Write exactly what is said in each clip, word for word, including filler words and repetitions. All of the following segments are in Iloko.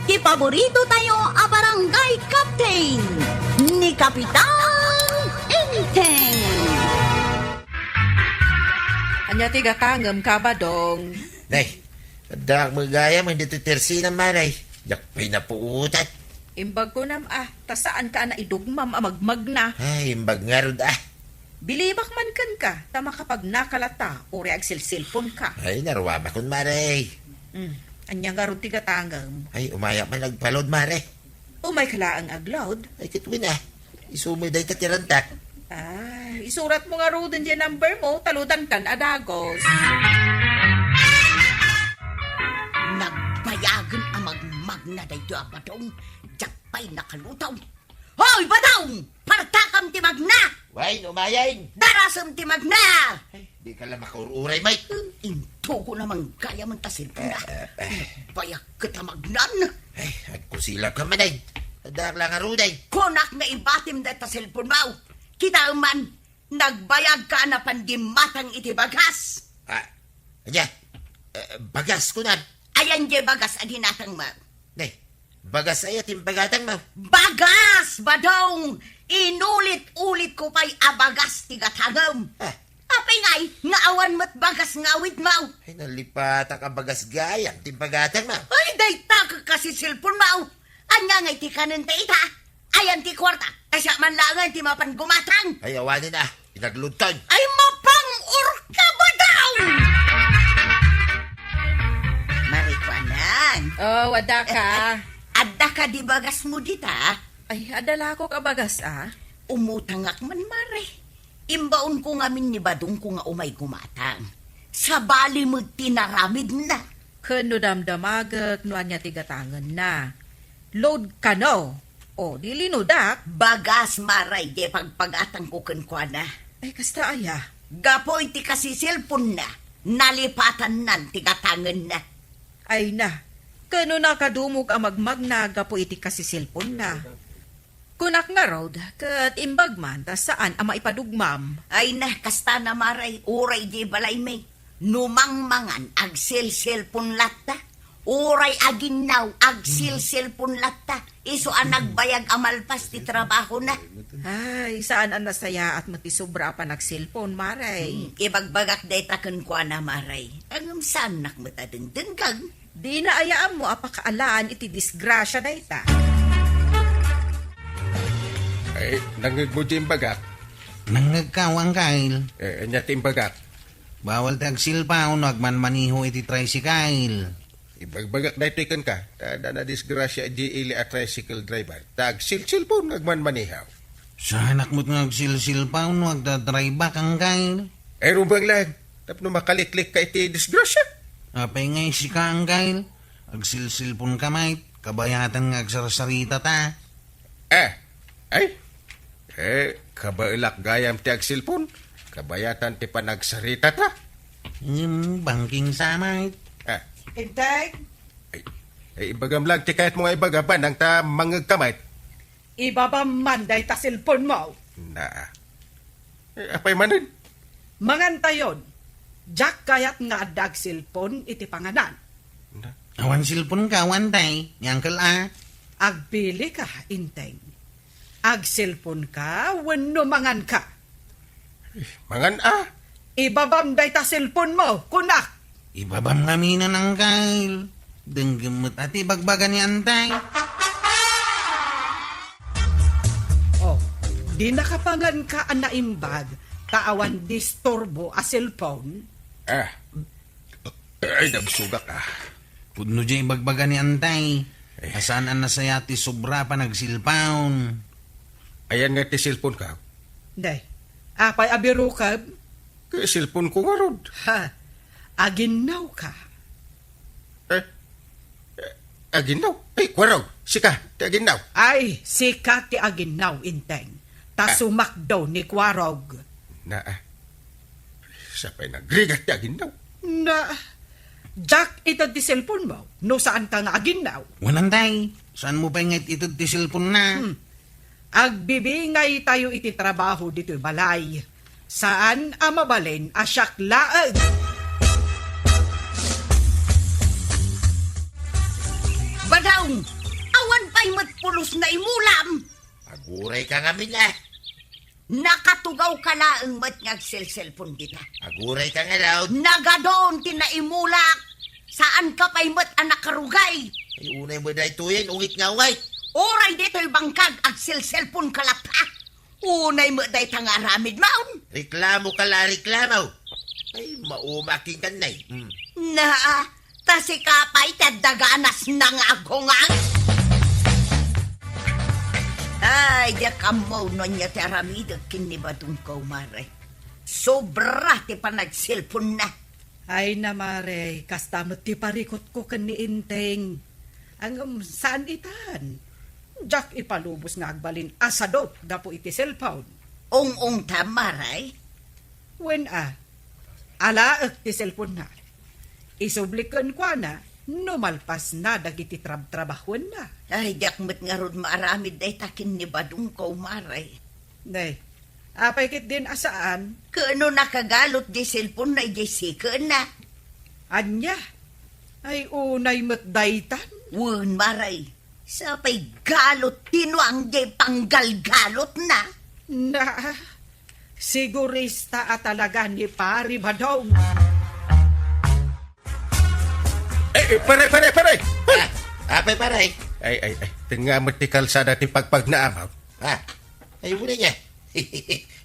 Ti paborito tayo a barangay captain, ni Kapitan Enteng. Ania ti gatangem, Kabadong? Nay, addaak met gayam ditoy tersinam, Mare. Diak pay napuotan. Imbag kunam a, ta saanka a naidugmam a magmagna. Ay, imbag ngarud a. Bilibak man kenka, ta makapagnaka latta, uray agsilsilponka. Ay, naruamakon, Mare. Hmm, ania ngarud ti gatangem? Ay, umayak man agpa-load, Mare. Umayka laeng ag-load? Ay, ket wen a. Isu met dayta ti rantak. Ah, isuratmo ngaruden diay number mo, ta loadankan a dagos. Nagbayagen a magmagna daytoy a Badong, diak pay nakalutaw. Hoy, Badong! Partakam ti magna! Wen, umayen! Darasem ti magna! Ay, dika la makaur-uray, Mike. Intogo na man gayam ta silponna. Eh, eh, eh. Bayag ket a magnan. Ay, agkusilabka man, ay. Addaak la ngaruden. Kunak nga ibatim dayta silponmo. Kitaem man, nagbayagka a napan gimmatang iti bagas. Ah, ania? Eh, bagas, kunam? Ayan diay bagas a ginatangmo. Ne, bagas aya ti impagatangmo? Bagas, Badong! Inulit-ulitko pay a bagas ti gatangem. Ah. Apay ngay, nga awan met bagas nga awidmo? Ay, nalipatak a bagas gayam ti impagatangmo. Ay, dayta ket kasisilponmo. Ania ngay ti kanen dayta? Ayan ti kuarta, ta siak man laengen ti mapan gumatang. Ay, awanen a, inaglutan. Ay, mapang-orka, Badong! Marikuanan. Oh, adda ka. Adda kadi bagasmo dita? Ay, adda la kok a bagas, a. Umutangak man, Mare. Imbaonko ngamin ni Badongko nga umay gumatang. Sabali met ti naramidna. Ken no damdamagek no ania ti gatangenna. Load kano. O, di linudak. Bagas, Mare, diay pagpagatangko kenkuana. Ay, kasta aya? Gapu iti kasisilponna, nalipatannan ti gatangenna. Ay na, ken no nakadumog a magmagna gapu iti kasisilponna. Kunak ngarud, ket imbag man ta saan a maipadugmam. Ay na, kasta na, Mare, uray diay balaymi. No mangmangan, agsilsilpon latta. Uray aginnaw, agsilsilpon latta. Isu a nagbayag a malpas ti trabahona. Ay, saan a nasayaat met ti sobra a panagsilpon, Mare. Hmm, ibagbagak dayta kenkuana, Mare. Ngem saannak met a dengdengngeg. Dina aya ammo a pakaalaan iti disgrasia dayta. Ay, nangngegmo diay imbagak? Nangngegka, Uncle. Eh, ania ti imbagak? Bawal ti agsilpaw no agmanmaneho iti tricycle. Ibagbagak daytoy kenka, ta adda nadisgrasia diay ili a tricycle driver. Ta agsilsilpon nga agmanmaneho. Saanak met nga agsilsilpaw no agdadrive-ak, Uncle. Ay, rumbeng lang. Tapno makaliklik ka iti disgrasya. Apay ngay sika, Uncle? Agsilsilpon ka met, kabayatan nga agsarsarita ta. Ah, ay? Eh, kabaelak gayam ti agsilpon. Kabayatan ti panagsarita ta. Hmm, bangking sa met. Ah. Enteng? Ay, ay, ibagam lang ti kayatmo nga ibaga, banang ta mangngeg ka met. Ibabam man dayta cellphone mo. Na. Eh, apay manen? Mangantayon. Diak kayat nga adda agcellphone iti panganan. Na. Awan cellphone ka, awan tay, ni Uncle A. Agpili ka, Enteng. Agcellphone ka wenno mangan ka? Eh, mangan a. Ibabam dayta cellphone mo, kunak. Ibabam ngamin, Uncle. Denggem met a ti ibagbaga ni Antay. Oh, di nakapangan ka a naimbag ta awan disturbo a cellphone? Ah. Ay, nabsogak, ah. Pudno diay ibagbaga ni Antay. Eh. A saan a nasayaat ti sobra a panagcellphone. Ayan nga ti cellphone ka? Day, apay a birokam? Kay cellphone ko ngarud. Ha? Aginnaw ka? Eh? Eh, aginnaw? Ay, Kuarog, sika ti aginnaw. Ay, sika ti aginnaw, Enteng. Ta Ah. sumakdo ni Kuarog. Na, ah. Sapay nagrigat ti aginnaw. Na, diak ited ti cellphone mo, no saan ka nga aginnaw. Wen, Antay, saan mo pay nga it-ited ti cellphone na? Hmm. Agbibingay tayo iti trabaho ditoy balay. Saan a mabalin a siak laeng. Badong! pay met pulos naimulam. Aguray ka ngamin, ah. Nakatugaw ka laeng met nga agselselpon dita. Aguray ka ngarud. Nagadun ti naimulak. Saan ka pay met a nakarugay. Ay, unay met daytoyen, ungit nga ungay. Uray ditoy bangkag, agselselpon ka latta. Unay met dayta nga aramid maon. Reklamo ka la, reklamo. Ay, maumaking kan nay. Hmm. Naa, ta sika pay ti adda ganas na nga aghungang. Ay, diak ammo no ania ti aramidek ken ni Badong Kaumare. Sobra ti panagselponna. Ay na, Mare, kasta met ti parikutko ken ni Enteng. Ngem saan itan. Diak ipalubos nga agbalin a sadop gapu iti cellphone. Ung-ungtam, Mare? Wen a, alaek ti cellphone-na. Isublik kenkuana no malpasna dagiti trabtrabahuenna. Ay, diak met ngarud maaramid dayta ken ni Badong Kaumare. Nay, apay ketdin a saan? Ket no nakagalut di cellphone-na idiay sikenna? Ania? Ay, unay met daytan? Wen, Mare. Sapay galut ti nuang diay panggalgalutna. Na, sigurista a talaga ni Pari Badong. Eh, eh, pare, pare, pare! Ah, apay, pare? Ay, ay, ay, tengnga met ti kalsada ti pagpagnaamaw. Ah, ay, wala niya.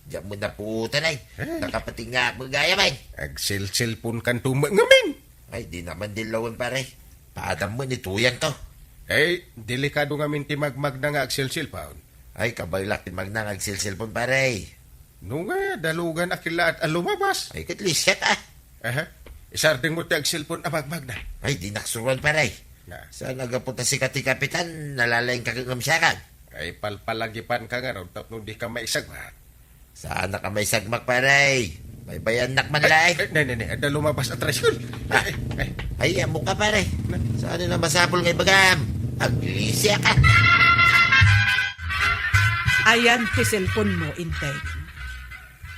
Diyan mo naputan ay. Eh. Nakapatingga mo gaya man. Agsilsilpon kanto met ngamin. Ay, di naman dilawan, pare. Padam mo ni tuyang to. Eh, delikado ngamin ti magmagna nga agsilsilpon. Ay, kabaylak ti magna nga agsilsilpon, pare. No nga, dalugan a kilaat a lumabas. Ay, ket lisiak, ah. Aha. Isardeng mo ti agsilpon a magmagna. Ay, di naksuruan, pare. Na. Saan a gapu ta sika ti kapitan, nalalaing ka ngem siakan. Ay, palpalagipan ka nga raw, tapno di ka maisagmak. Saan ka maisagmak, pare? Baybayannak man laeng. Ay, ne, ne, ne, adda lumabas a tricycle. Ah. Ay, ay. Ay, amo ka, pare. Na. Saan na masapul nga ibagam? Aglisiak ka. Ayan ti cellphone mo, Intay.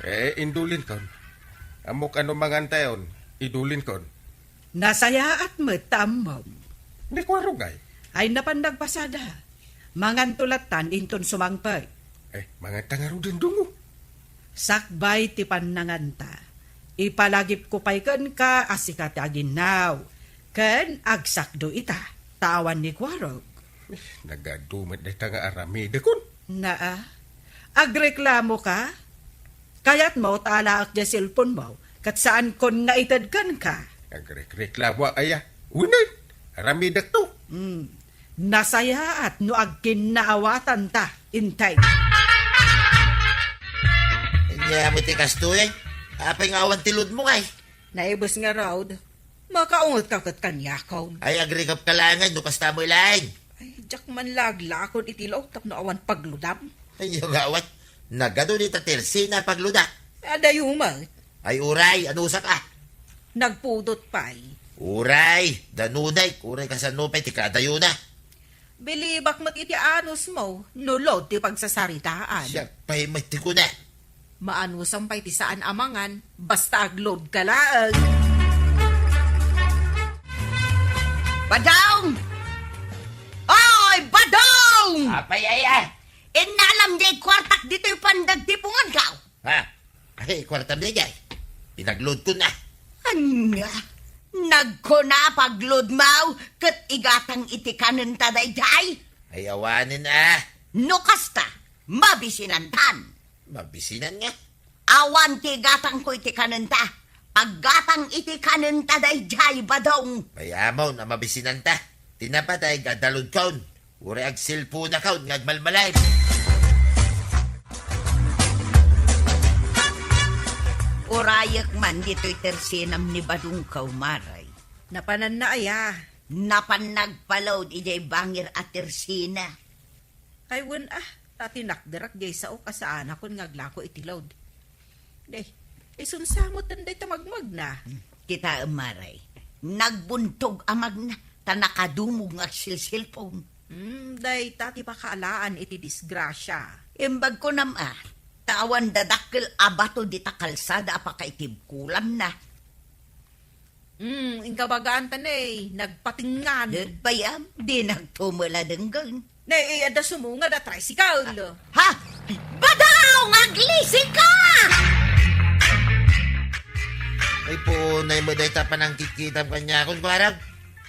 Eh, indulin kon. Ammok ano mangantayon, idulin kon. Nasayaat met ta ammom. Ni Kuarog ay? Ay, napan nagbasada. Manganto lattan inton sumangpet. Eh, manganta ngaruden dungo. Sakbay ti pannanganta, ipalagipko pay kenka a sika ti aginnaw, ken agsakdo ita, ta awan ni Kuarog. Eh, nagadu met dayta nga aramidekon. Naa, agreklamo ka? Kayatmo ta alaek diay cellphone mo, ket saankon nga ited kenka? Agrekreklamoak aya? Wen, aramidek to. Hmm. Nasayaat no agkinnaawatan ta, Intay. Ania met ti kastoy, ay? Apay nga awan ti load mo, ay? Naibes ngarud. Makaunget ka ket kaniakon. Ay, agrikap ka laeng no kasta mo laeng. Ay, diak man laglakon iti law tapno awan pagludam. Ay, nga awan. Nagadu dita tersina pagluda. Adayo met. Ay, uray, anusak a? Nagpudot pay. Uray, danunay, uray kasano pay ti kadayona. Bilibak met iti anusmo, no load ti pagsasaritaan. Siak pay met ti kuna. Maanusam pay ti saan a mangan, basta agload ka laeng. Badong! Oy, Badong! Apay aya? Innalam diay kuartak ditoy pandagtipungankaw. Ha? Ay, kuartam daydiay. Pinagload ko na. Ania? Nagkuna pagload maw ket igatang iti kanenta daydiay? Ay, awanen a. No kasta, mabisinantan. Mabisinan nga. Awan ti igatangko iti kanenta. Paggatang iti kanenta daydiay, Badong. Mayamon a mabisinanta. Ti napatay, gadaludkon. Uray agsilpon a kaon nga agmalmalem. Urayek man ditoy tersinam ni Badong Kaumaray. Napananna aya? Napan nagpalaod idiay bangir a tersina. Ay, wen, ah, ta tinakderak diay sao kasaanakon nga aglako iti load. Day, isunsa met dayta magmagna. Hmm. Kitaem, Mare, nagbuntog a magna, ta nakadumog nga agsilsilpon. Hmm, dayta ti pakaalaan iti disgrasia. Imbag kunam a, ta awan dadakkel a bato dita kalsada a pakaitibkulanna. Hmm, inka bagaan ta ne, nagpatengngan. Ket pay am, di nagtumula denggen. Ne, eh, adda sumungad a tricycle. Ha? Badaw nga aglisika! Ay, punay met dayta panangkitkitam kaniakon, kuarog.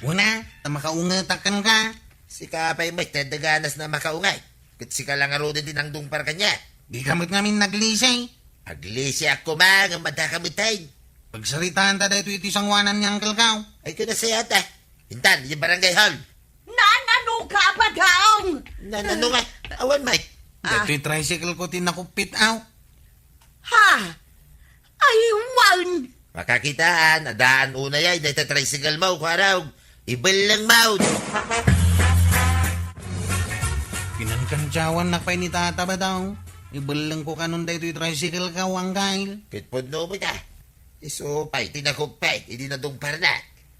Una, ta makaungetak kenka. Sika pay met, ti adda ganas na makaungay. Ket sika la ngaruden ti nangdungpar kaniak. Dika met ngamin naglisi. Aglisiak koma, ngem addaka met, tay. Pagsaritaanta daytoy iti sangoanan ni Uncle Kao. Ay, ket nasayaat, ah. Intan, iti barangay hall. Nanano ka, Badaw? Nanano nga? Awan, Mike. Ah. Daytoy tricycle ko ti nakuppit, aw. Ha? Ay, wan. Makakitaan, adaan unay ay, dayta tricycle mo, kuarog. Ibelleng mo. Pinangkantyawan na pay ni Tata Badaw. Ibelleng ko kanon daytoy tricycle ko, Uncle. Ket pudno met, ah. Isu pay, ti nakuppit, idi nadungparna.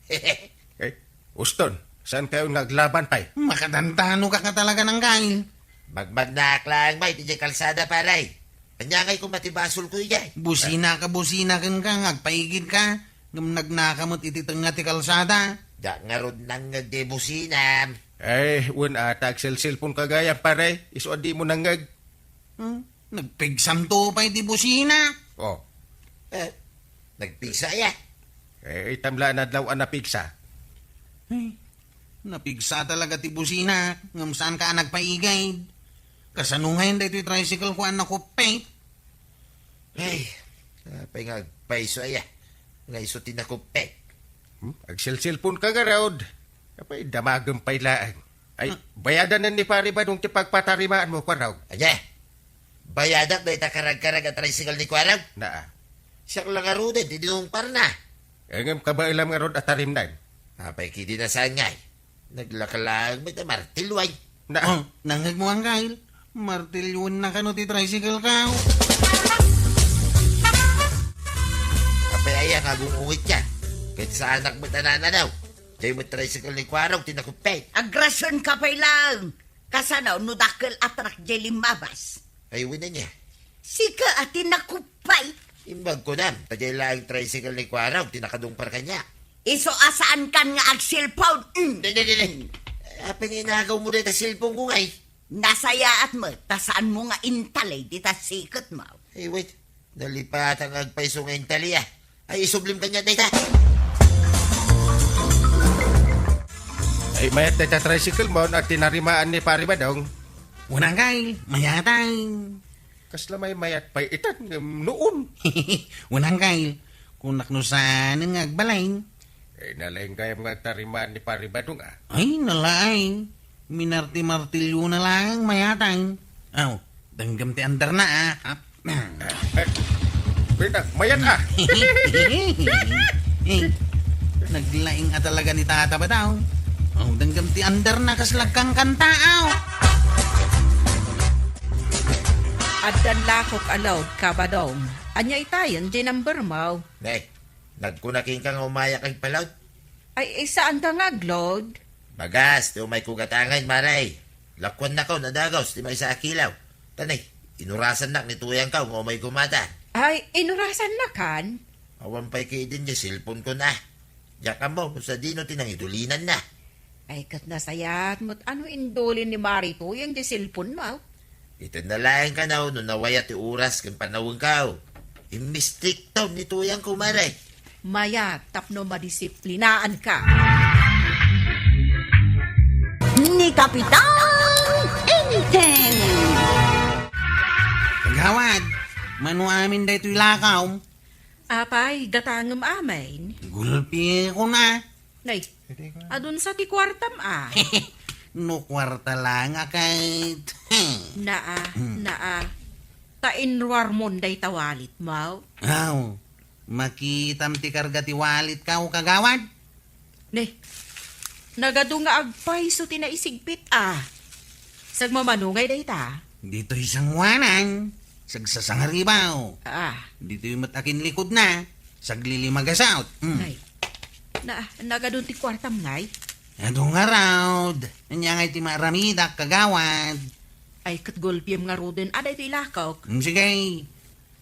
Eh, Uston, saan kayo nga aglaban pay? Makatantano ka ka talaga, Uncle. Bagbagnaak laeng, Mike, idiay kalsada, pare. Ania ngay koma ti basolko idiay? Busina ka, busina kenka, nga agpaigid ka. Ngem nagnaka met iti tengnga ti kalsada. Diak ngarud nangngeg ti businam. Ay, wen a, ta agselselpon ka gayam, pare. Isu a dimo nangngeg. Hmm? Nagpigsamto pay ti busina. Oh. Eh, nagpigsa ya. Eh, itam la nadlaw a napigsa. Ay, napigsa talaga ti busina, ngem saan ka a nagpaigid. Kasano ngayon daytoy tricycle ko a nakuppit? Ay, apay nga agpayso aya, nga isu ti nakuppit. Hmm? Agselselpon ka ngarud. Apay, damagem pay laeng. Ay, hmm, bayadanan ni Pare Badong ti pagpatarimaan mo, kuarog. Ania? Bayadak dayta karagkarag a tricycle ni kuarog? Naa. Siak la ngaruden ti dinungparna. Eh, ngem kabaelam ngarud a tarimnan. Apay kidi na saan ngay? Naglaka laeng met a martilyo ay. Na. Oh, nangngeg mo, Uncle. Martilyon na kano ti tricycle ko. Apay aya nga agung-ungit ka? Ket saanak met a nananaw. Diay met tricycle ni kuarog ti nakuppit. Agrasion ka pay laeng. Kasano no dakkel a truck diay limmabas? Ay, wen ania. Sika a ti nakuppit. Imbag kunam, ta diay laeng tricycle ni kuarog ti nakadungpar kaniak. Isu a saankan nga agselpon. Mm. Di, di, di, di. Apay nga inagaw mo dayta selpon ko ngay? Nasayaat met, ta saan mo nga intalay dita siket mo. Ay, wait. Nalipatan nga agpayso nga intalay, ah. Ay, isublim kaniak dayta. Ay, mayat dayta tricycle mo, no, a tinarimaan ni Pare Badong. Unang kay, mayatay. Kasla may mayat pay itan ngem noon. Unang kay, kunak no saan nga agbalay. Eh, nalaing gayam nga agtarimaan ni Pare Badong, ah. Ay, nalaing. Minarti-martilyo na lang mayatay. Aw, danggam ti andar na, ah. Ap- Eh, Bernard, mayat, ah. Eh, naglaing a talaga ni Tata Badaw. Aw, danggam ti andar na kas lagkang kanta, aw. Addan lakok a load, Kabadong. Ania itayen diay number mo? Ne, nagkuna kenka nga umayak agpalaod. Ay, eh, saanka nga agload? Bagas, ti umayko gatangen, Mare. Lakuannakon a dagus ti maysa a kilaw. Ta ne, inurasannak ni tuyangko nga umayko mata. Ay, inurasannakan? Awan pay ketdin diay selponko na. Diak ammo no sadino ti nangidulinanna. Ay, ket nasayaat met a no indulin ni Mare tuyang diay selponmo. Ita na laeng kano no nawayat ti oras ken panawenko. Immistrikto ni tuyangko, Mare. Mayat tapno madisiplinaanka. Ni Kapitan Enteng. Kagawad, mano amin daytoy lakaw? Apay, gatangem amin. Gulpi ko na. Nay, adun sa ti kuartam, a? No kuarta lang a ket. Naa, Hmm. naa. Ta inruarmon dayta wallet mo? Aw, makitam ti karga ti wallet ko, kagawad? Ne, nagadu nga agpayso ti naisigpit, a. Sagmamano ngay dayta? Ditoy sangoanan, sagsasangaribaw. Ah. Ditoy met akinlikod na, saglilimagasawt. Mm. Ay. Na, nagadun ti kuartam ngay? Adu ngarud. Ania ngay ti maaramidak, kagawad? Ay, ket gulpiem ngaruden a daytoy lakok. Mm, sige.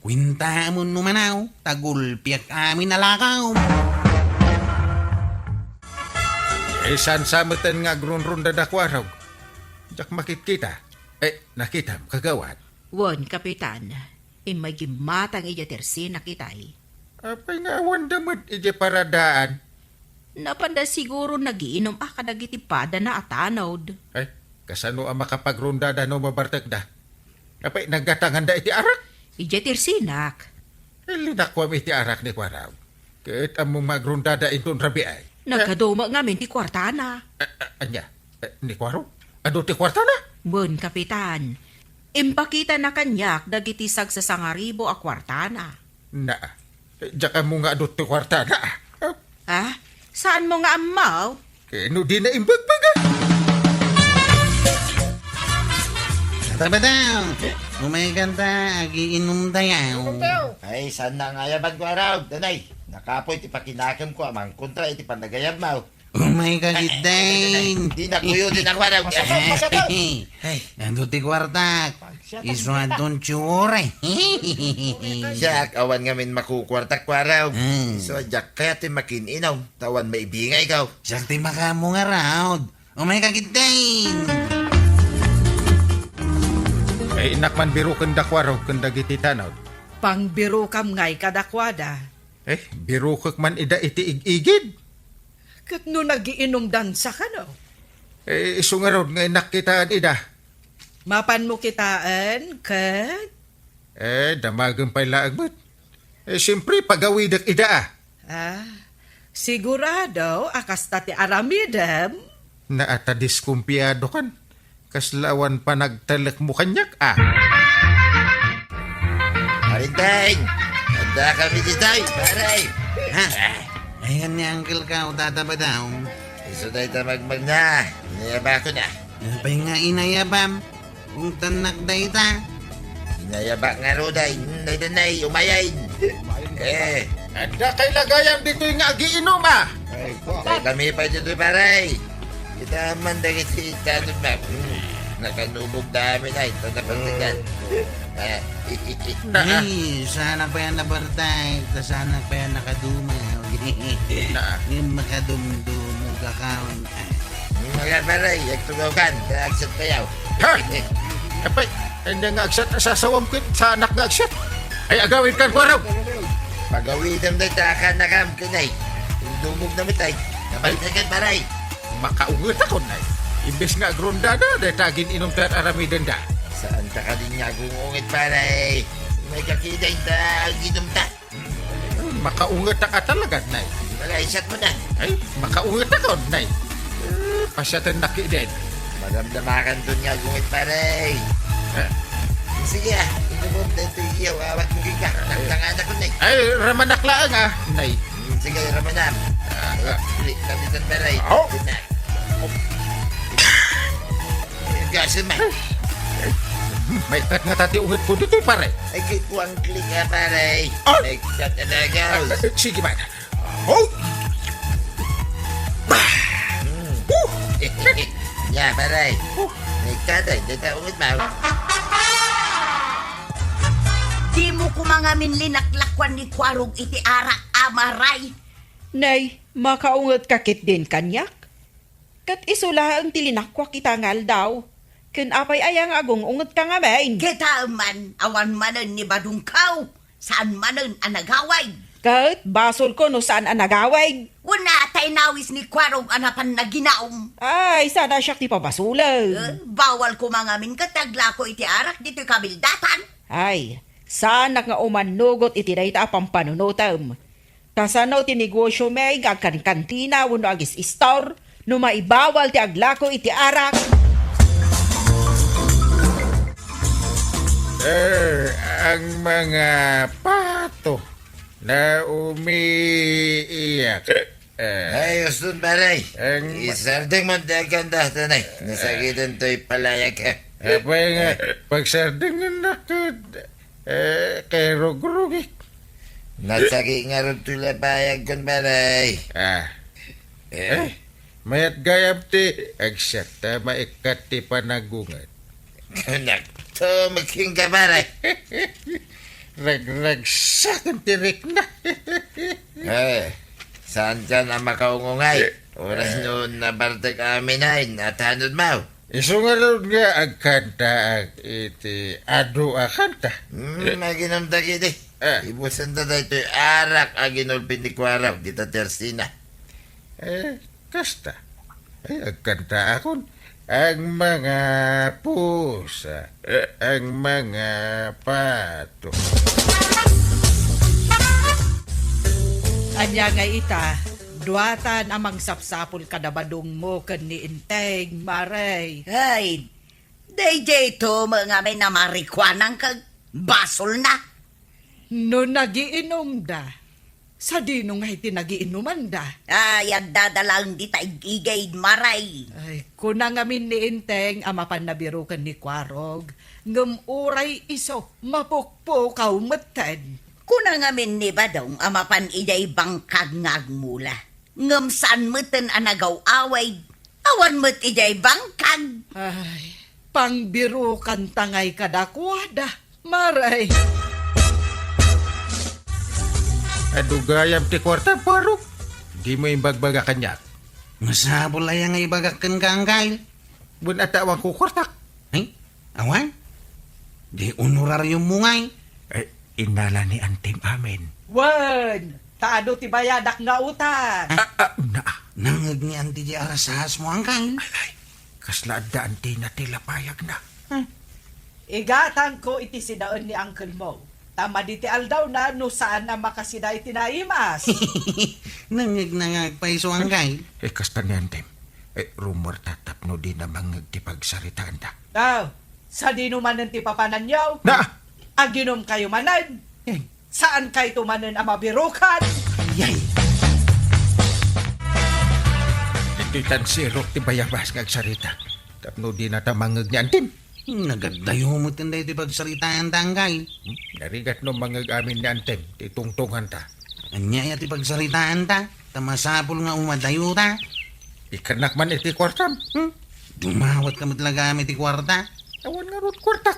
Kuentaamon no manaw, ta gulpiak amin a lakaw. Isan sa meten nga agrunrunda da kuarog. Diak makitkita. Eh, nakitam, kagawad? Wen, Kapitan. Immay gimmatang idiay tersinak itay. Apay nga awanda met idiay paradaan? Napanda siguro nagiinum a kadagiti padana a tanod. Ay, kasano a makapagrondada no mabartekda? Apay, naggatanganda iti arak? Idiay tersinak. Linakuam iti arak ni Kuarog. Ket ammom nga agrondada inton rabii ay. Nagkaduma ngamin ti kuartana. A-, a-, ania? Eh, ni Kuarog? Adu ti kuartana? Wen, Kapitan. Impakitana kaniak dagiti sagsasangaribu a kuartana. Na, eh, diak ammo nga adu ti kuartana, ah. Ah? Saanmo nga ammo? Ket no di na imbagbaga. Ata ba daw? Umay kanta, agiinum tayo. Ay, saan na nga yaban ko, Araw? Danay, nakapoy ti pakinakemko a mangkontra iti panagayabmo. Umay ka, Giddain. Di na kuyo, di na kuwaraw. Ay. Adu ti kuartak. Isu adun tsure. Siak, awan ngamin makukuartak, kuwaraw. Hmm. Isu a diak kayat ti makin-inum, ta awan maibingayko. Siak ti makaammo ngarud. Umay ka, Giddain. Ay, innak man biruken da kuwaraw ken dagiti tanod. Pangbirukam ngay kadakuada. Eh, birukek man ida iti ig-igid. Ket no nagiinumdan sa kano? Eh, isu ngarud nga innak kitaen ida. Mapanmo kitaen, ket? Eh, damagem pay laeng met. Eh, siempre, pagawidek ida, ah. Ah, sigurado a kasta ti aramidem? Naata diskumpiado kan. Kasla awan panagtalekmo kaniak, ah. Parinteng! Adda kami ditoy, pare! Ha? Ayan ni Uncle ka, o Tata Badong. Isu dayta magmagna. Inayabakon, ah. Apay nga inayabam? Ungtannak dayta. Inayabak ngarud ay, nay, nay, umayay. Eh. Adda kay lagayam ditoy nga agiinum, ah. Ay, kami pay ditoy, pare. Kita man dagiti tanod na. Hmm. Nakanubog da amin ay, ta napantikan. Ah, i-, i-, i-, Ay, saan pay a nabartay, ta saan pay a nakaduma. Na. Yung makadumdumog akon. Mga pare, agtugaw kan, ta agsat kayaw. Ha? Apay, anya nga agsat, sasawam ket saanak nga agsat. Ay, agawid kan kuwaraw. Pagawidem dayta a kanakam, ken ay. Dumog na met ay. Nabaltagan, pare. Makaunget ako, nay. Imbes nga agrondada, dayta agin-inum ti ar-aramidenda. Saan ta kadin nga agung-unget, pare? May kakita inta aginum ta. Makaunget ka talaga, nay. Wala, isat mo na. Ay, makaunget ako, nay. Eh, pasiaten na ki din. Madamdamakan doon nga gungit, pare. Eh. Sige, ah. Inumon na ito iyaw. Awat mo ka. Nagtangan ako, nay. Ay, ramanak laang, ah, nay. Hmm, sige, ramanak. Ah, ah. Kami sa pare. Oh. Sige na. Gasem, eh. Maikkat nga ta ti unget ko ditoy, pare. Ay, kay kuang klik, ah, pare. Oh! Maikkat talaga. Ah, sige, man. Oh! Hmm. Oh! Ya, pare. Oh! Maikkat, eh. Dito, unget, ma. Dimo koma ngamin linaklakuan ni Kuarog iti arak, a maray. Nay, makaunget ka ketdin kaniak? Ket isu laeng ti linakuak ita nga aldaw. Ken apay aya nga agung-unget ka ngamin? Kitaem man, awan manen ni badongkaw, saan manen a nagawid. Ket basolko no saan a nagawid. Wen, ta inawis ni Kuarog a napan naginaum. Ay, saan a siak ti pabasolen. Eh, bawal koma ngamin ket aglako iti arak ditoy kabildatan. Ay, saanak nga umannugot iti dayta a pampanunotem. Kasano ti negosio mi nga agkankantina wenno agis-istor no maibawal ti aglako iti arak? Eh, ang mga pato na umiiyak. Eh. Ay, uston, pare. Ang ma- Isardeng man ti agkanda, tanay. Nasakiten to'y palayag, eh. Apay nga, pagsardeng nga nakad. Eh, kay rugrugik. Nasaki ngarud ti lapayag kon, pare. Ah. Eh? Eh, mayat gayam ti agsiat ta maikkat ti panagunget. Kunak to, magking ka, pare. Ragragsak ti rikna. Eh, saan ka na makaungungay? Eh. Oras no nabartek amin ay, natanod mo. Isu ngarud nga agkantaak iti adu a kanta. Hmm, aginamda kidi. Ah. Ibusanda daytoy arak a ginulpi ni Kuarog dita tersina. Eh, kasta. Ay, agkantaakon. Ang mga pusa, eh, ang mga pato. Ania nga ita, duatan a mangsapsapul kada badongmo ken ni Enteng, Mare. Ay, daydiay to met ngamin a marikuanang ket basolna. No nagiinumda, sadino ngay ti nagiinumanda? Ay, addada laeng dita ig-igid, Mare. Ay, kuna ngamin ni Enteng a mapanna biroken ni Kuarog, ngem uray isu, mapukpukaw metten. Kuna ngamin ni Badong a mapan idiay bangkag nga agmula, ngem saan metten a nagaw-awid. Awan met idiay bangkag. Ay, pangbirokanta ngay kadakuada, Mare. Adu gayam ti kuarta, Kuarog. Dimo imbagbaga kaniak. Masapul aya nga ibagak kenka, Angkay? Wen, adda awanko kuartak. Ay, awan? Di honorariummo ngay? Eh, innala ni Antim amin. Wen, ta adu ti bayadak nga utang. Ah, ah, na. Nangngeg ni Anti di arasahasmo, Angkay. Ay, ay, kasla adda Antina ti lapayagna. Hmm. Igatangko iti sidaen ni uncle mo. Ta madi ti aldawna no saan a makasida iti naimas. Nangngeg na nga agpayso, Angkay. Eh, kasta ni Antim. Eh, rumor ta tapno dina mangngeg ti pagsaritaanda. Aw, sadino manen ti papananyo? Na! Aginumkayo manen? Eh. Saankayto manen a mabirokan? Ayay! Ditoy tansirok ti bayabas nga agsarita. Tapno dinata mangngeg ni Antim. Nagaddayo met daytoy pagsaritaanta, Angkay. Hmm? Narigat no mangngeg amin ni Antim ti tungtunganta. Ania aya ti pagsaritaanta? Ta masapul nga umadayota. Ikkannak man iti kuartam. Hmm? Dumawatka met la gayam iti kuarta. Awan ngarud kuartak.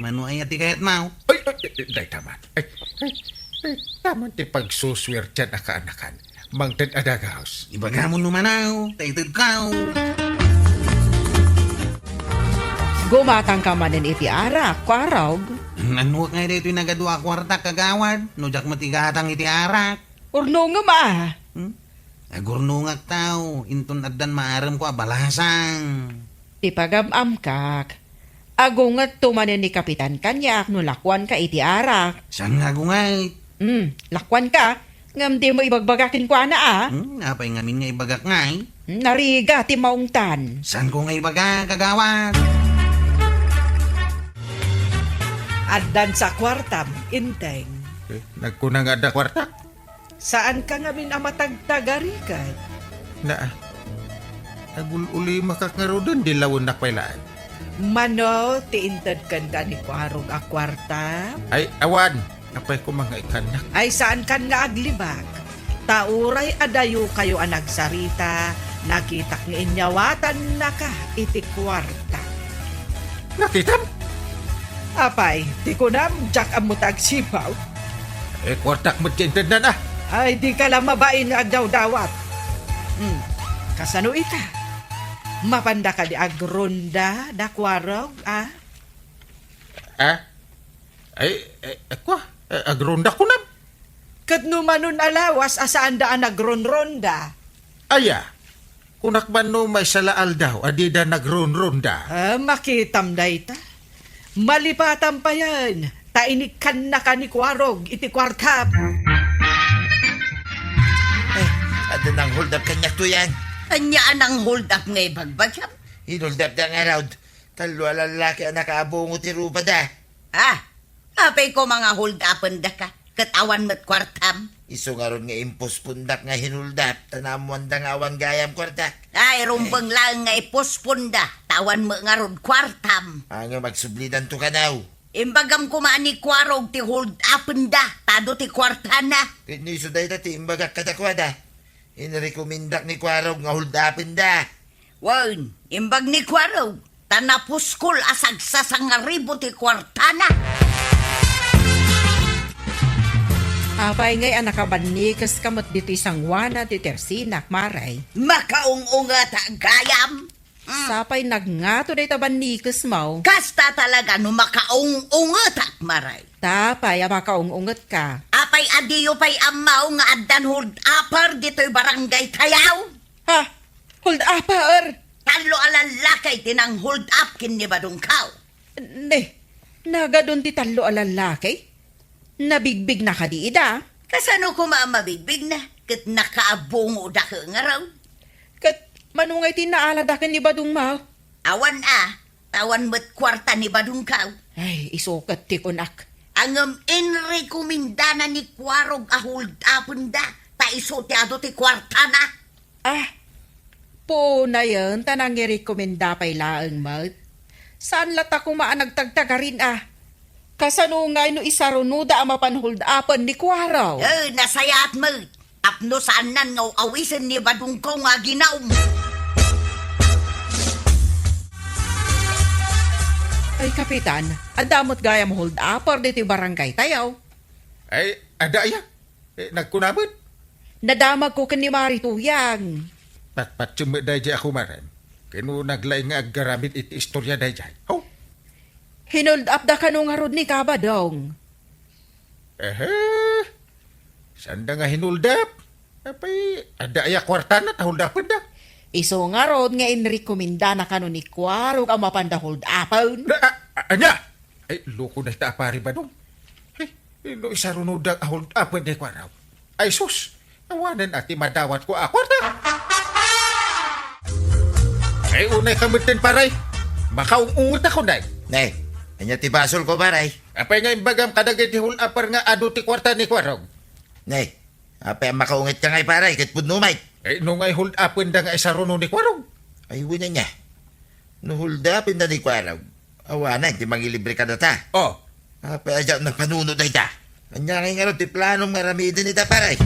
Mano aya ti kayatmo? Ay, ay, ay, dayta man. Ay, ay, ay, taman ti pagsusuertian a kaanakan. Mangted a dagus. Ibagam no mano, ta itedko. Gumatangka manen iti arak, Kuarog. Annuak ngay daytoy nagadua a kuartak, kagawad, no diak met igatang iti arak? Urnongem a. Hmm? Agurnongakto, inton addan maaremko a balasang. Ti pagam-amkak, agungetto manen ni Kapitan kaniak no lakuanka iti arak. Saan nga agunget? Hmm, lakuanka, ngem dimo ibagbaga kenkuana a. Hmm, apay ngamin nga ibagak ngay? Hmm, narigat ti maungtan. Saanko nga ibaga, kagawad? Addan sa kuartam, Enteng. Eh, nagkuna nga adda kuarta? Saanka ngamin a matagtagarikat? Naa, agul-ulimakak ngaruden, di lawennak pay laeng. Mano ti inted kenka ni Kuarog a kuarta? Ay, awan. Apay koma nga ikkannak? Ay, saankan nga aglibak. Ta uray adayokayo a nagsarita, nakitak nga inyawatannaka iti kuarta. Nakitam? Apay, ti kunam, diak ammo ta agsipaw? Eh, kuartak met ti intednan, a. Ay, dika la mabain nga agdawdawat. Hmm, kasano ita? Mapanda kadi agronda da Kuarog, a? A? Ay, eh, eh, kua? Eh, agronda kunam? Ket no manon a lawas a saanda a nagronronda? Aya? Kunak man no maysa la aldaw a dida nagronronda. Ah, makitam dayta. Malipatam payen, ta inikkannaka ni Kuarog iti kuartam. Eh, adda nang-hold up kaniak to yan. Ania a nang-hold up nga ibagbagam? Hin-hold up da ngarud. Tallo a lallaki a nakaabungo ti rupada. Ah, apay koma nga hold upendaka, ket awan met kuartam? Isu ngarud nga impospondak nga hin-hold up, ta naammoanda nga awan gayam kuarta. Ay, rumbeng laeng nga iposponda, ta awan met ngarud kuartam. Ngem agsublidanto kano. Imbagam koma a ni Kuarog ti hold upenda, ta adu ti kuartana. Ket no isu dayta ti imbagak kadakuada, inrekomendak ni Kuarog nga hold upenda. Wen, imbag ni Kuarog, ta napuskol a sagsasangaribu ti kuartana. Apay ngay a nakabannikes ka met ditoy sangoana ti tersinak, Mare? Makaung-ungetak gayam. Mm. Sapay nagngato dayta bannikesmo. Kasta talaga no makaung-ungetak, Maray. Apay a makaung-ungetka? Apay a diyo pay ammo nga addan hold-upper ditoy barangay tayo? Ha? Hold-upper? Tallo a lallaki ti nang-hold up ken ni Badongko. Ne, nagadun ti tallo a lallaki? Nabigbigna kadi ida? Kasano koma a mabigbigna? Ket nakaabungoda ngarud. Ket mano ngay ti naalada ken ni Badongmo? Awan a, awan met kuarta ni Badongko. Ay, isu ket ti kunak. Ngem inrekomendana ni Kuarog a hold-upenda, ta isu ti adu ti kuartana. Ah, puonayen ta nangirekomenda pay laeng met. Saan latta koma a nagtagtagarin a? Kasano ngay no isarunoda a mapan hold-upen ni Kuarog? Eh, nasayaat met. Tapno saannan nga awisen ni Badongko nga aginaum. Ay, Kapitan, adda met gayam hold-upper ditoy barangay tayo. Ay, adda aya? Eh, nagkuna met? Nadamagko ken ni Mari Tuyang. Patpatiem met daydiay a kumarem. Ken no naglaing nga agaramid iti istorya daydiay. Ho? Hinold-up da kano ngarud ni Kabadong. Ehe. Saanda nga hinold-up? Apay, adda aya kuartana ta hold-upenda? Isu ngarud nga inrekomendana kano ni Kuarog a mapanda hold-upen. Na, a, a, ania? Ay, loko dayta a Pari Badong. Ay, no isarunoda a hold-upen ni Kuarog. Ay, sus! Awanen a ti madawatko a kuarta. Ay, unay ka metten, Paray. Makaung-unget ako, nay. Nay, ania ti basolko, Paray? Apay nga imbagam kadagiti hold-upper nga adu ti kuarta ni Kuarog? Nay, apay a makaungetka ngay, Paray, ket pudno met? Ay, no ngay hold-upenda nga isaruno ni Kuarog? Ay, wen ania. No hold-upenda ni Kuarog, awanen ti mangilibre kadata. Oh. Apay a diak napanuno dayta? Ania ngay ngarud ti planom nga aramiden ita, Paray?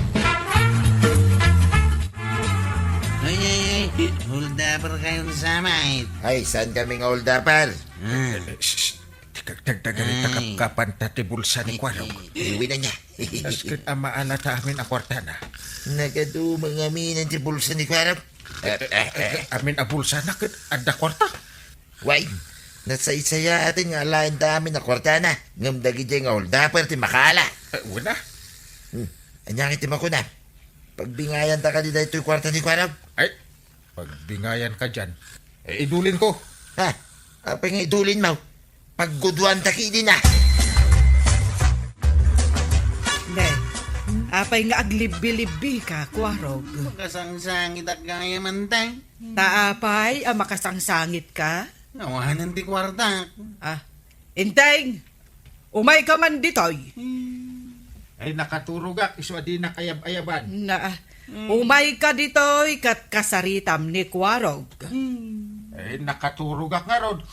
Ay, ay, ay. Hold-upper kayo sa met. Ay, saan kami nga hold-upper? Ah. Eh, eh, shh, shh. Ti kagdagdagan ita kapkapan ta ti bulsa ni Kuarog. Iwi na niya. Asket a maalata amin a kuartana. Nagaduma ngamin ti bulsa ni Kuarog. Eh, eh, eh. Amin a bulsana ket adda kuarta. Way, nasaysayaat nga alaen ta amin a kuartana. Ngem dagiti nga hold-upper ti makaala. Eh, wala. Hmm. Ania nga iti makuna? Pagbingayan ta kadi daytoy kuarta ni Kuarog? Ay, pagbingayan ka diyan. Eh, idulin ko. Ha? Apay nga idulin mo? Pagguduan ta kidi na. Ne, apay nga aglibbi-libbi ka, Kuarog? Makasangsangit ak gayam, Inteng. Ta apay a makasangsangit ka? Awanen ti kuartak. Ah, Inteng, umay ka man ditoy. Ay, nakaturogak, isu a dinak ayab-ayaban. Na, umay ka ditoy ket kasaritam ni Kuarog. Ay, nakaturogak ngarud.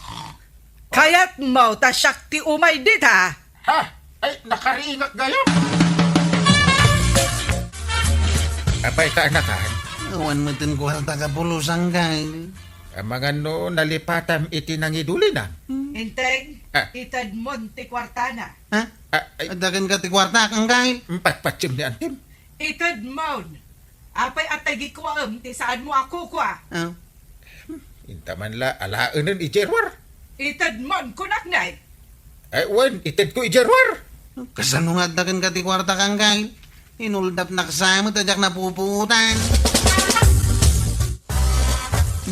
Kayatmo ta siak ti umay dita? Ha? Ay, nakariingak gayam. Apay ka, anakan? Awan metten kuarta ka pulos, Angkel. Amangan no nalipatam iti nangidulina. Inteng, ah, itedmon ti kuartana. Ha? Ah, ay. Adda kenka ti kuarta, Angkel? Patpatiem ni antim. Itedmon. Apay a tagikuaem ti saanmo a kukua? Ah. Inta man la, alaenen idiay ruar. Itedmon, kunak, nay. Ay, wen, itedko idiay ruar. Kasano nga adda kenka ti kuarta, Angkel? Inuldapnak sa met a diak napupuotan.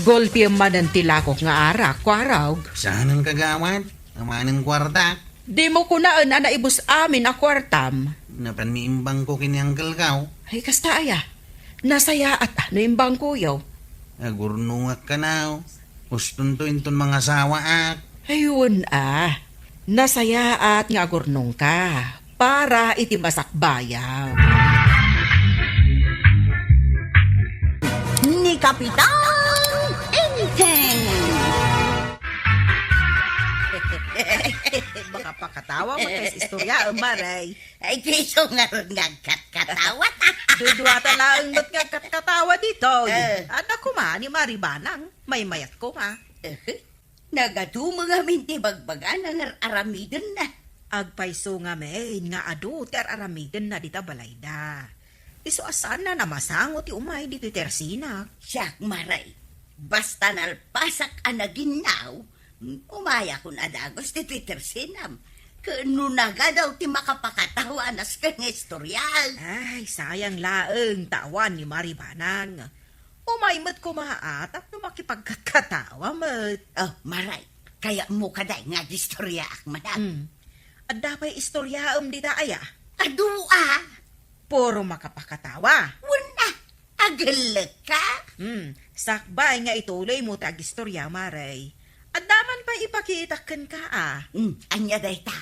Gulpiem manen ti lakok nga arak, Kuarog. Saanen, kagawad? Awanen kuarta. Dimo kunaen a naibus amin a kuartam. Napanmi imbangko ken ni Angkel Kao. Ay, kasta aya. Nasayaat a no imbangkoyo. Agurnongak kano. Ustonto inton mangasawaak. Ay, wen a. Nasayaat nga agurnongka para iti masakbayam. Ni Kapitan Enteng. Makapakatawa man ti istorya, Maray. Ay, ti isu ngarud nga agkatkatawa ta. Dudua ta laeng met nga agkatkatawa ditoy. Eh. Adda koma ni Mari Banang, maymayat koma. Eh, nagaduma ngamin ti bagbagana nga ar-aramidenna. Agpayso ngamin nga adu ti ar-aramidenna dita balayda. Isu a saanna a masango ti umay ditoy tersinak. Siak, Maray. Basta nalpasak a naginnaw, umayakon a dagus ditoy tersinam. Ken no nagadu ti makapakatawa a nasken nga istorya. Ay, sayang laeng ta awan ni Mari Banang. Umay met koma a tapno makipagkatkatawa met. Oh, Maray, kayatmo kadi nga agistoryaak man? Hmm. Adda pay istoryaem dita aya? Adu a. Puro makapakatawa. Wen a, agellekka? Hmm, sakbay nga ituloymo ti agistorya, Maray. Adda man pay ipakitak kenka a. Hmm, ania dayta?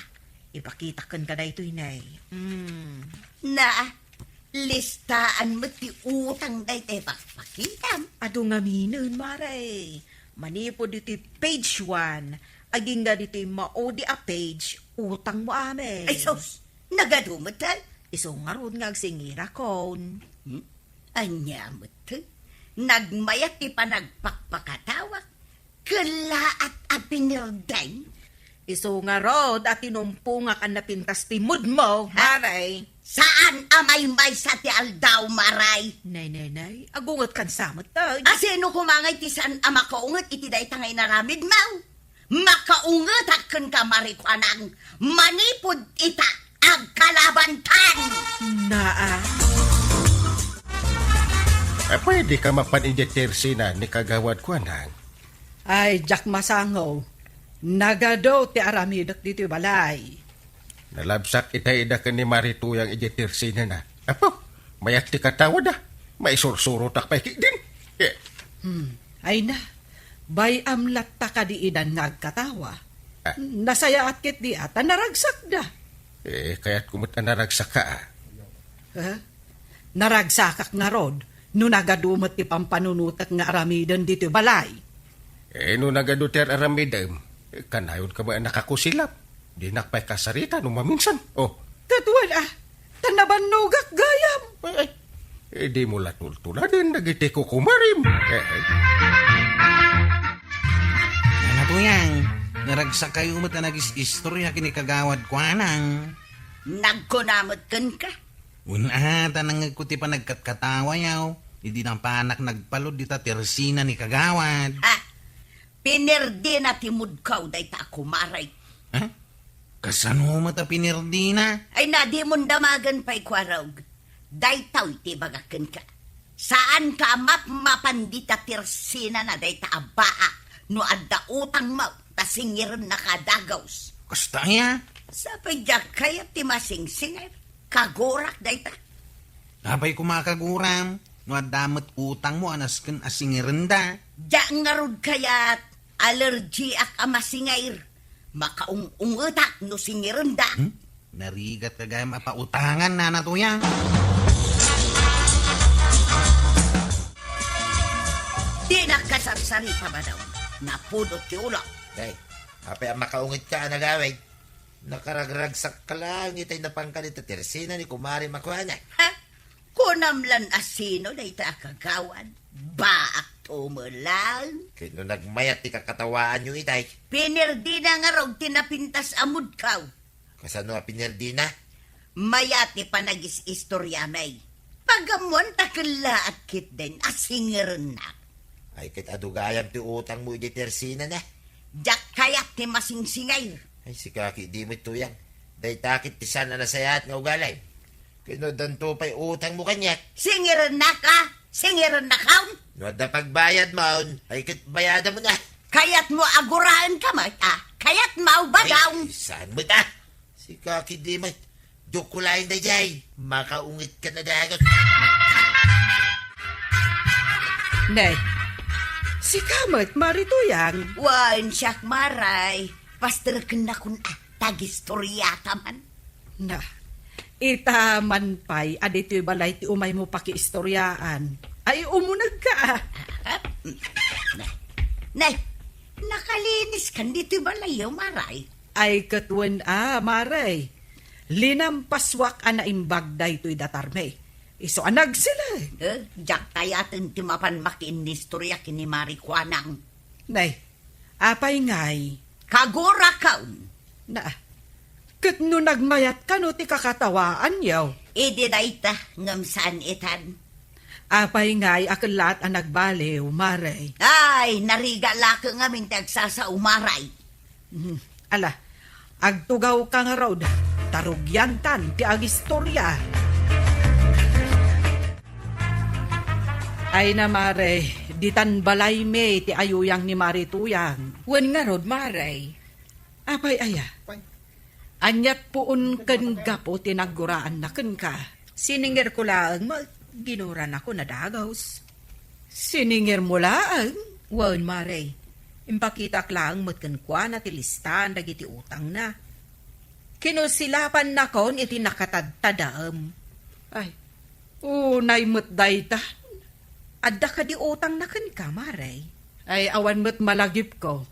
Ipakitak kenka daytoy, Nay. Hmm. Na, listaan met ti utang dayta ipakpakitam. Adu ngaminen, Maray. Manipud ditoy page one, agingga ditoy maudi a page, utangmo amin. Ay, sus! Nagadu met, ay? Isu ngarud nga agsingirakon. Hmm? Ania met? Nagmayat ti panagpakpakatawak. Kellaat a pinirden? Isu ngarud a tinumpongak a napintas ti moodmo, ha? Maray. Saan a maymaysa ti aldaw, Maray? Nay, nay, nay. Agungetkan sa met, tay. A sino koma ngay ti saan a makaunget iti dayta nga inaramidmo? Makaungetak kenka, Mari Kuanang, manipud ita agkalabantan. Naa. Apay, dika mapan idiay tersina ni Kagawad Kuanang? Ay, diak masango. Nagadu ti aramidek ditoy balay. Nalabsak itay ida ken ni Mari Tuyang idiay tersinana. Apo, mayat ti katawada. Maisursurotak pay ketdin. Eh. Hmm. Ay na, bay-am latta kadi idan nga agkatawa. Ah. Nasayaat ketdi a ta naragsakda. Eh, kayatko met a naragsaka, ah. Ha? Naragsakak ngarud, no nagadu met ti pampanunotek nga aramiden ditoy balay. Eh, no nagadu ti ar-aramidem, eh, kanayonka met a nakakusilap. Dinak pay kasarita no maminsan. Oh. Ket wen a, ta nabannogak gayam. Ay, ay. Eh, dimo la tultuladen dagiti kukumarim. Eh, eh. Nana Tuyang, naragsakayo met a nagis-istorya ken ni Kagawad Kuanang. Nagkuna met kenka. Wen a, ta nangngegko ti panagkatkatawayo, idi napanak nagpalud dita tersina ni Kagawad. Ha? Pinirdina ti moodko dayta a kumarek. Ha? Kasano met a pinirdina? Ay na, dimon damagen pay, Kuarog. Daytoy ti ibagak kenka. Saanka a mapmapan dita tersinana dayta a baak no adda utangmo ta singirennaka a dagus. Kasta aya? Sapay diak kayat ti masingsingir. Kagurak dayta. Apay koma a kaguram no adda met utangmo a nasken a singirenda? Diak ngarud kayat. Allergiak a masingir. Makaung-ungetak no singirenda. Hmm? Narigatka gayam a pautangan, Nana Tuyang. Dinak kasarsarita, Badong. Napudot ti ulok. Day, apay a makaungetka a nagawid? Nakaragragsakka laeng itay napanka dita tersina ni Kumare Makuana. Ha? Kunam lan a sino dayta a kagawad? Baak to met laeng. Ket no nagmayat ti kakatawaanyo itay? Pinirdina ngarud ti napintas a moodko. Kasano a pinirdina? Mayat ti panagis-istoriami. Pagammon ta kellaat ketdin a singirennak. Ay, ket adu gayam ti utangmo idiay tersinana. Diak kayat ti masingsingir. Ay, sika ketdi met, Tuyang. Dayta ket ti saan a nasayaat nga ugalim. Ket no addanto pay utangmo kaniak? Singirennaka? Singirennakon? No adda pagbayadmon, ay ket bayadamon a. Kayatmo a guraenka met a? Kayatmo, Badong? Ay, saan met a? Sika ketdi met. Joke ko laeng daydiay. Makaungetka a dagus. Ne, sika met, Mari Tuyang? Wen siak, Maray. Pastirkennakon a, ta agistoriata man. Na, ita man pay a ditoy balay ti umaymo pakiistoriaan. Ay, umunegka a. Ah, ne, ne, nakaliniskan ditoy balayyo, Maray? Ay, ket wen a, Maray. Linampaswak a naimbag daytoy datarmi. Isu a nagsileg. Eh, diak kayaten ti mapan makiinnistoria ken ni Mari Kuanang. Nay, apay ngay? Kagurakon. Na, ket no nagmayat kano ti kakatawaanyo? Idi dayta, ngem saan itan. Apay ngay a kellaat a nagbaliw, Mare? Ay, narigat la ngamin ti agsasao, Mare. Hmm, ala, agtugawka ngarud, ta rugiankan ti agistoria. Ay na, Mare, ditan balaymi ti ayuyang ni Mare Tuyang. Wen ngarud, Mare. Apay aya? Aniat puon ken gapu ti nagguraanna kenka? Siningirko laeng met, ginuranakon a dagus. Siningirmo laeng? Wen, Mare. Impakitak laeng met kenkuana ti listaan dagiti utangna. Kinusilapannakon iti nakatadtadem. Ay, unay met dayta. Adda kadi utangna kenka, Mare? Ay, awan met malagipko.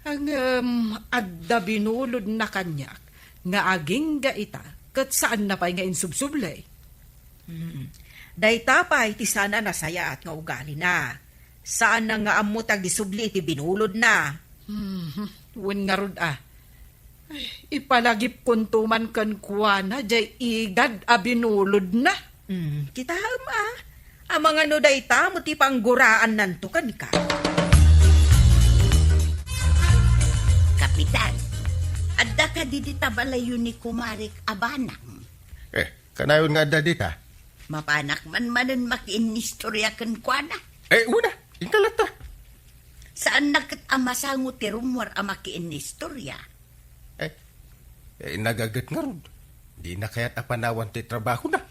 Ngem adda binulodna kaniak nga agingga ita, ket saanna pay nga insubsubli. Hmm. Dayta pay ti saan a nasayaat nga ugalina. Saanna nga ammo ti agisubli iti binulodna. Hmm, wen ngarud a. Ay, ipalagipkonto man kenkuana jay igad a binulodna. Hmm, kitaem a. Amangan no dayta met ti pangguraannanto kenka. Kapitan, adda kadi dita balayyo ni kumarek a banang? Eh, kanayon nga adda dita? Mapanak man manen makiinnistoria kenkuana. Eh, una, inka latta. Saanna ket a masango ti rummuar a makiinnistoria. Eh, eh, nagaget ngarud. Dina kayat a panawan ti trabahona.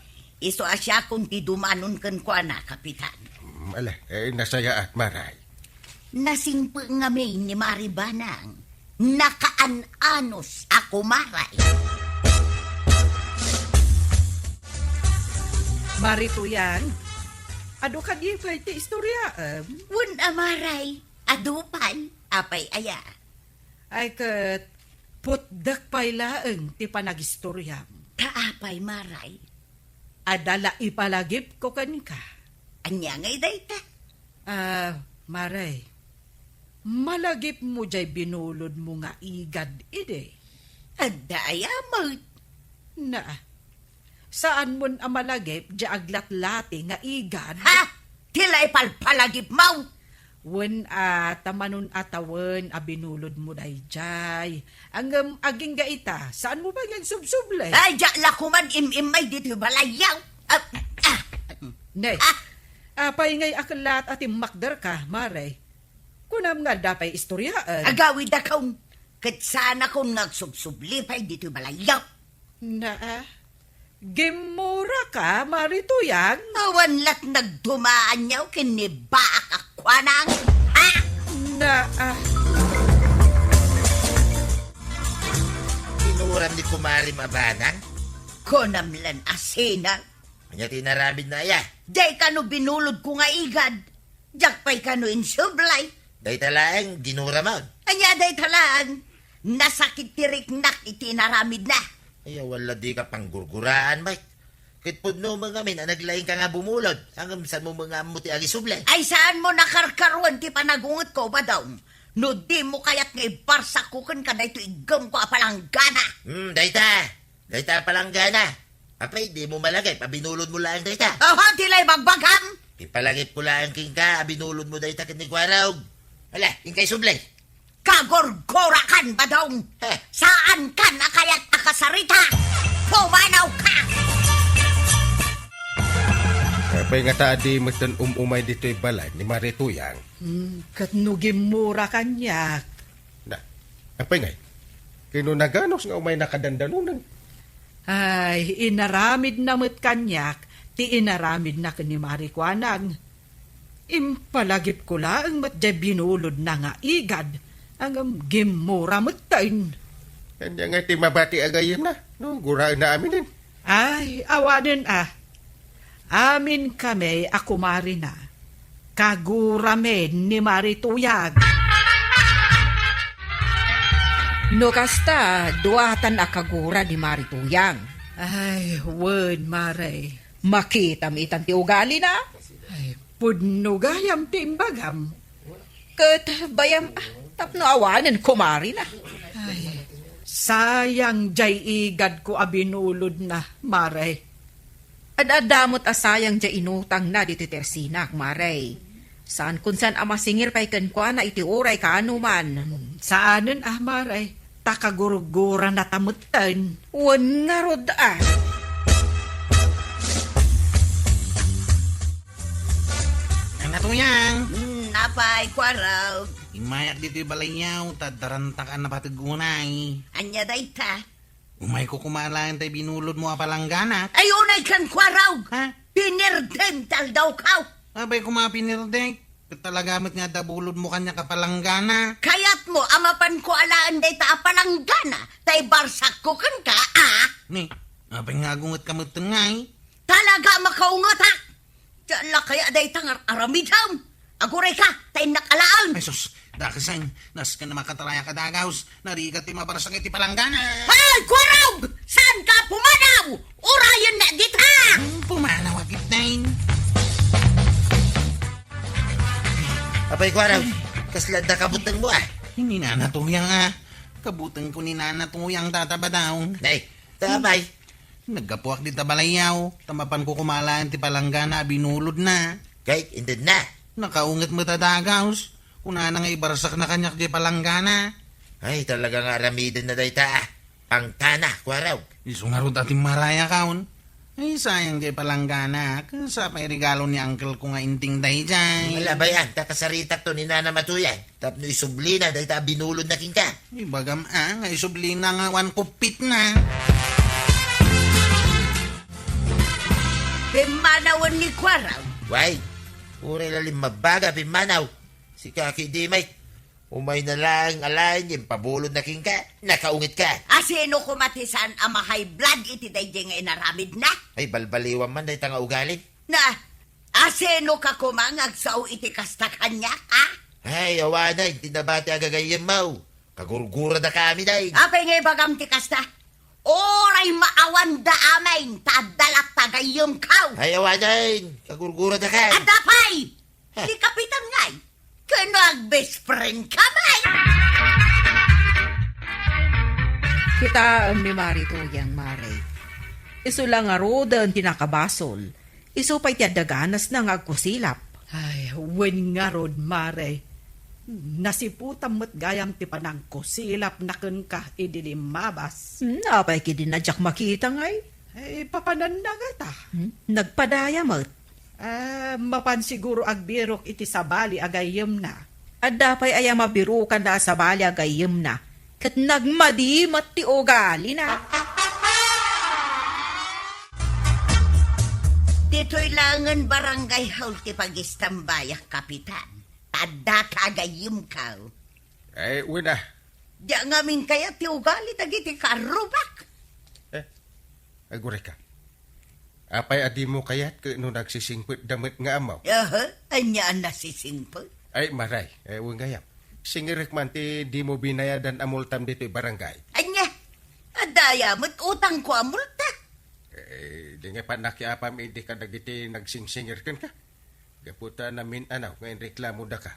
Isu a siakon ti dumanon kenkuana, Kapitan. Mm, ala, eh, nasayaat, Mare. Nasingpet ngamin ni Mare Banang. Nakaan-anos a kumare. Mare Tuyang, adu kadi pay ti istoriaem? Wen a, Mare, adu pay. Apay aya? Ay ket, putdek pay laeng ti panagistoriam. Ta apay, Mare? Adda la ipalagipko kenka. Ania ngay dayta? Ah, Mare, malagipmo jay binulodmo nga igad idi? Adda aya met? Na, saanmon a malagip jay aglatlati nga igad? Ha? Ti la ipalpalagipmo? Wen a, ta manon a tawen a binulodmo dayjay. Ngem agingga ita, saanmo pay nga insubsubli? Ay, diak la koman im-immay ditoy balayyo. Ah, ah. Ne, Ah. apay ngay a kellaat a timmakderka, Mare? Kunam nga adda pay istoriaen. Agawidakon, ket saanakon nga agsubsubli pay ditoy balayyo. Naa, gimmuraka, Mare Tuyang? Awan lat nagdumaan yaw ken ni baak a kuanang. Ha? Naa. Ginuram ni Kumare Mabanang? Kunam lan a sinang. Ania ti inaramidna aya? Jay kano binulodko nga igad. Diak pay kano insubli. Dayta laeng ginuramon. Ania dayta laeng? Nasakit ti riknak iti inaramidna. Ay, awan la dika panggurguraan, Mike. Ket pudno met ngamin a naglaingka nga bumulod, ngem saanmo met nga ammo ti agisubli. Ay, saanmo nakarkaruan ti panagungetko, Badong. No dimo kayat nga ibarsakko kenka daytoy iggemko a palanggana. Hmm, dayta. Dayta a palanggana. Apay, dimo malagip a binulodmo laeng dayta? Oho, ti la ibagbagam! Ipalagipko laeng kenka a binulodmo dayta ken ni Kuarog. Ala, inka isubli. Kagurgurakan, Badong! Heh. Saankan a kayat a kasarita! Pumanawka! Apay ngata a di metten um-umay ditoy balay ni Mare Tuyang? Hmm, ket no gimmura kaniak. Na, apay ngay? Kano naganos nga umayna kadandanonen? Ay, inaramidna met kaniak ti inaramidna ken ni Mare Kuanang. Impalagipko laeng met jay binulodna nga igad, ngem gimmura metten. Ania ngay ti mabati a gayyemna no guraenna aminen? Ay, awanen a. Aminkami a kumarina. Kaguramin ni Mare Tuyang. No kasta, duatan a kagura ni Mare Tuyang. Ay, wen, Mare. Makitam itan ti ugalina. Ay, pudno gayam ti imbagam. Ket bayam, ah, tapno awanen kumarina. Ay, sayang jay igadko a binulodna, Mare. Ad-adda met a sayang diay inutangna ditoy tersinak, Mare. Saan kon saan a masingir pay kenkuana iti uray kaano man. Saanen a, Mare, ta kagurgurana ta metten. Wen ngarud a. Nana Tuyang. Hmm, apay, Kuarog? Immayak ditoy balayyaw, ta adda rantak a napateg unay. Ania dayta? Umayko koma alaen tay binulodmo a palanggana. Ay, unay kan Kuarog! Ha? Pinirdem ti aldawko! Apay koma pinirdek? Ket talaga met nga adda bulodmo kaniak a palanggana. Kayatmo a mapanko alaen dayta a palanggana, tay barsakko kenka, a? Ni, apay nga agungetka metten ngay? Talaga makaungetak! Diak la kaya dayta nga ar-aramidem. Agurayka, ta innak alaen. Ay sus, dakes, nasken a makatarayak a dagaws. Narigat ti mabarsak iti palanggana. Hay, Kuarog! Saanka a pumanaw? Urayennak dita! Hmm, pumanaw a gitnain. Apay, Kuarog, kasla adda kabutengmo a? Ni Nana Tuyang a. Kabutengko ni Nana Tuyang, Tata Badong. Nay, ta apay? Naggapuak dita balayyaw, ta mapanko koma alaen ti palanggana a binulodna. Kay, inted na. Nakaunget met a dagaws. Kunana nga ibarsakna kaniak diay palanggana. Ay, talaga nga aramidenna dayta a. Pangtana, Kuarog. Isu ngarud a timmaray a kaon. Ay, sayang diay palanggana. Ket sa pay regalo ni uncle ko nga inting daydiay. Ala, bay-an, ta kasaritakto ni Nana Matuyang. Tapno isublina dayta a binulodna kenka. Ibagam a, nga isublina nga awan kuppitna. Pimmanawen ni Kuarog. Way, uray la limmabbaga pimmanaw. Sika ketdi met. Umayna laeng alaen nga impabulodna kenka. Nakaungetka. A sino koma ti saan a ma-high blood iti daydiay nga inaramidna? Ay, balbaliwan man dayta nga ugali. Na, a sino ka koma nga agsao iti kasta kaniak, a? Ay, awanen ti nabati a gagayyemmo. Kagurguradaka amin ay. Apay nga ibagam ti kasta? Uray maawanda amin, ta adda latta gayyemko. Ay, awanen, kagurguradaka. Adda pay! Ha? Ni Kapitan ngay, ken no ag-best friend ka, bay? Kitaem ni Mari Tuyang, Mare. Isu la ngaruden ti nakabasol. Isu pay ti adda ganasna nga agkusilap. Ay, wen ngarud, Mare. Nasiputam met gayam ti panangkusilapna kenka idi limmabas. Hmm, apay ketdi a diak makita ngay? Ay, papananna ngata. Hmm, nagpadaya met. Ah, mapan siguro agbirok iti sabali a gayyemna. Adda pay aya mabirokanna a sabali a gayyemna, ket nagmadi met ti ugalina. Ditoy laengen Barangay Hall ti pagistambayak, Kapitan. Ta addaka a gayyemko. Ay, wen a. Diak ngamin kayat ti ugali dagiti karrubak. Eh, agurayka. Apay a dimo kayat ket no nagsisingpetda met nga ammo? Aha, ania a nasisingpet? Ay, Maray, eh, wen gayam. Singirek man ti dimo binayadan a multam ditoy barangay. Ania? Adda aya met utangko a multa? Eh, di nga panakiapam idi kadagiti nagsingsingir kenka. Gapu ta namin-anaw nga inreklamodaka.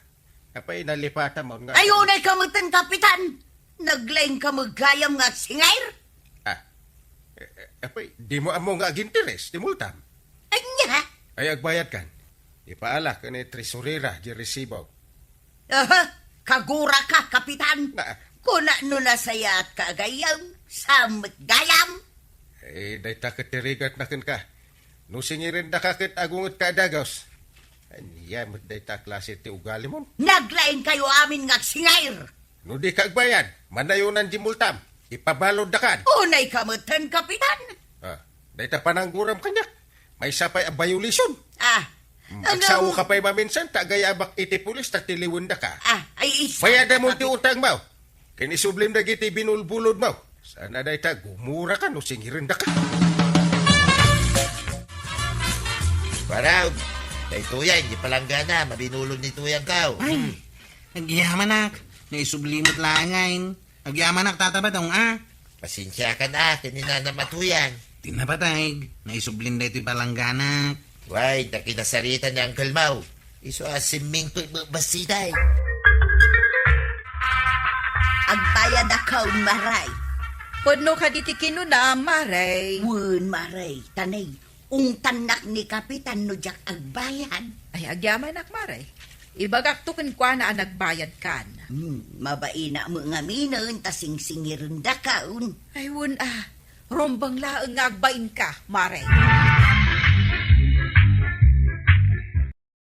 Apay, nalipatam nga... Ay, unayka metten, Kapitan! Naglaingka met gayam nga agsingir? Ah, eh, eh, apay, dimo ammo nga aginteres ti multam? Ania? Ay, agbayadkan. Ipaala ken ni tresurera di resibo. Aha, kaguraka, Kapitan. Na- Kuna no nasayaatka a gayyem, saan met gayam? Eh, dayta ket ti rigatna kenka. No singirendaka ket agungetka a dagaws. Ania met dayta a klase ti ugalimon? Naglaingkayo amin nga agsingir! No dika agbayad, manayonan di multam. Ipabaluddakan. Unayka metten, Kapitan. Ah, dayta panangguram kaniak. Maysa pay a violation. Ah, mm, ano? Agsaoka pay maminsan, ta agayabak iti pulis ta tiliwendaka. Ah, ay, isa. Bayadamon ti utangmo. Ken isublim dagiti binulbulodmo. Saan a dayta, gumuraka no singirendaka. Barag, daytoy a, di palanggana, mabinulod ni Tuyangko. Ay, hmm. Agyamanak, naisubli met laeng. Agyamanak, Tata Badong, a? Pasensiakan a, ken ni Nana Matuyang. Ti napateg, naisublim daytoy palangganak. Way, ta kinasarita ni Uncle Mau. Isu a simmingto ibabbasiday. Agbayadakon, Maray. Pudno kadi ti kinuna, Maray. Wen, Maray. Tanay, Ungtannak ni Kapitan no diak agbayad. Ay, agyamanak, Mare. Ibagakto kenkuana a nagbayadkan. Hmm, mabaina met ngaminen ta singsingirendakaon. Ay, wen a. Rumbeng laeng nga agbainka, Mare.